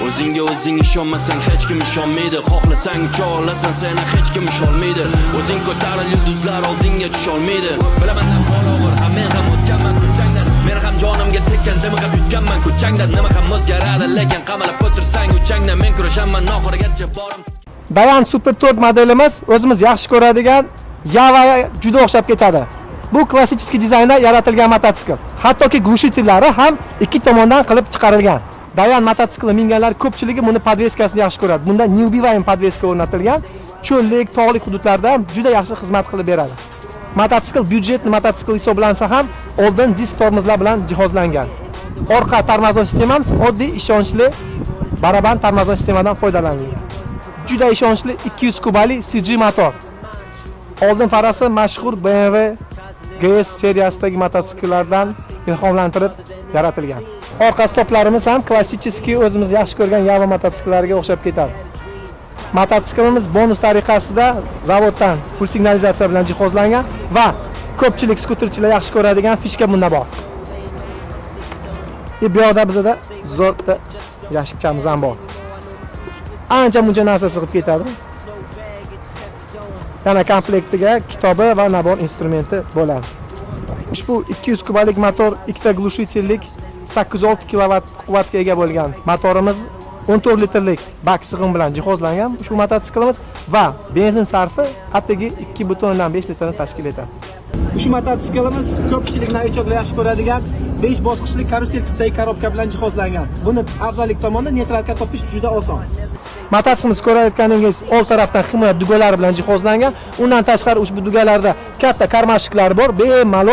O'zingga o'zing ishonmasang, hech kim ishonmaydi. Xohlasang ucha olasan, seni hech kim usholmaydi. O'zing ko'taril, yulduzlar oldinga tusholmaydi. Bilaman, ahvol og'ir ham, men ham o'tganman ko'changdan. Men ham jonimga tekkan, dimiqib yutganman ko'changdan. Nima ham o'zgaradi lekin qamalib o'tirsang uchangdan? Men kurashaman oxirigacha borim. Dayan Super 4 modelimiz o'zimiz yaxshi ko'radigan Yavaga juda o'xshab ketadi. Bu klassik dizaynda yaratilgan mototsikl. Hattoki глушитель lari ham ikki tomondan qilib chiqarilgan. Dayan mototsikli minganlar ko'pchiligi buni подвеска sini yaxshi ko'radi. Bunda неубиваемый подвеска o'rnatilgan. Cho'llik, tog'lik hududlarda ham juda yaxshi xizmat qilib beradi. Mototsikl бюджетный mototsikl hisoblansa ham, oldin disk tormozlar bilan jihozlangan. Orqa тормозной sistemamiz oddiy, ishonchli baraban тормозной sistemadan foydalanilgan. Juda ishonchli 200 kubali CG motor. Oldin farasi mashhur BMW GS seriyasidagi mototsikllardan ilhomlantirib yaratilgan. Orqa stoplarimiz ham klassический, o'zimiz yaxshi ko'rgan Yava mototsikllariga o'xshab ketadi. Mototsiklimiz bonus tariqasida zavoddan pul signalizatsiya bilan jihozlangan va ko'pchilik skuterchilar yaxshi ko'radigan фишка bunda bor. И bu yoqda bizada zo'r bitta yashikchamiz ham bor. Ancha muncha narsa sig'ib ketadi. Yana komplektiga kitobi va набор instrumenti bo'ladi. Ushbu 200 kubalik motor, ikkita глушитель lik 806 kilovat quvvatga ega bo'lgan motorimiz, 14 litrlik bak sig'im bilan jihozlangan ushbu mototsiklimiz va benzin sarfi atigi 2,5 litrni tashkil etadi. Ushbu mototsiklimiz ko'pchilik новичок lar yaxshi ko'radigan 5 bosqichli karusel tipdagi коробка bilan jihozlangan. Buni afzallik tomoni, нейтралка topish juda oson. Mototsiklimiz, ko'rayotganingiz, old tarafdan himoya дуга lari bilan jihozlangan. Undan tashqari ushbu дуга larda katta кармашек lar bor, bemalol